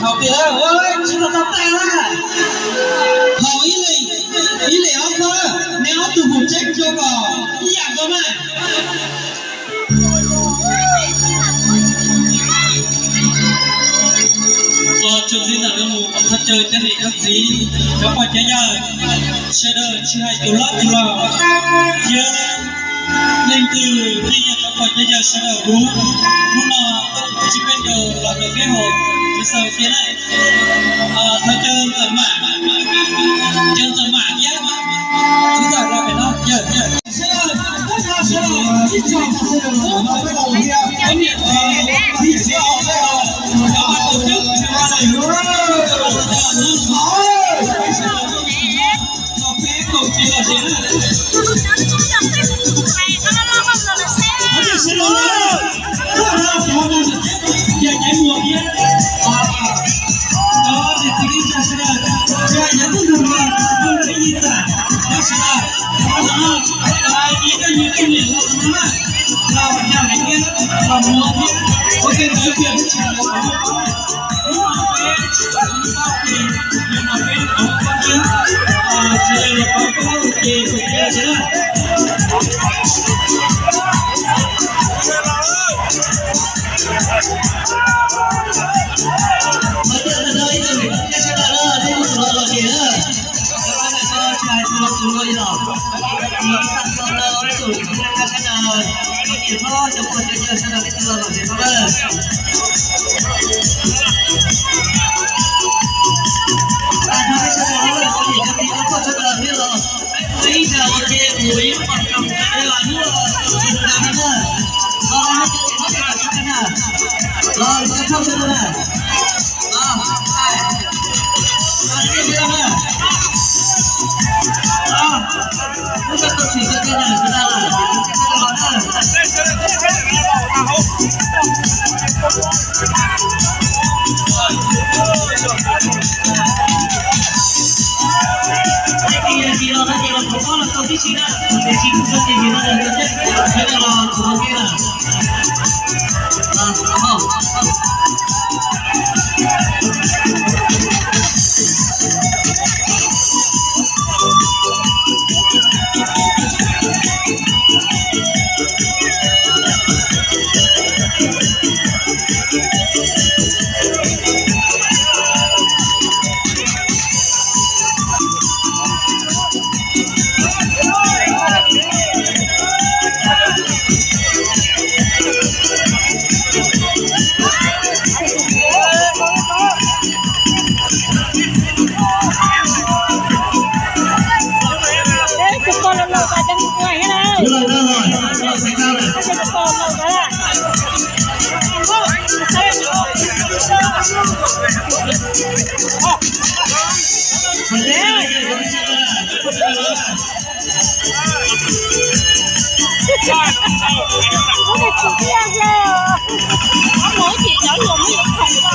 Haus tias, tsis tau tau tas na. Haus ib leeg, ib leeg ob phab, neb ob tug mus tsev tso kom ib yam nkaus mas. Tso ntxiv ntawm no mus, thov caw cov niam cov txiv, cov pog cov yawg, sawv daws tsis hais tus hlob tus laus, yog leej twg yeej yog cov pog cov yawg sawv daws huv. Hnub no tuaj tsis peb caug los ntawm peb hauv Tswv Xaus tiag na. Thov caw Ntxawm Mam, caw Ntxawm Mam thiab Txiv Ntxawm los pem no.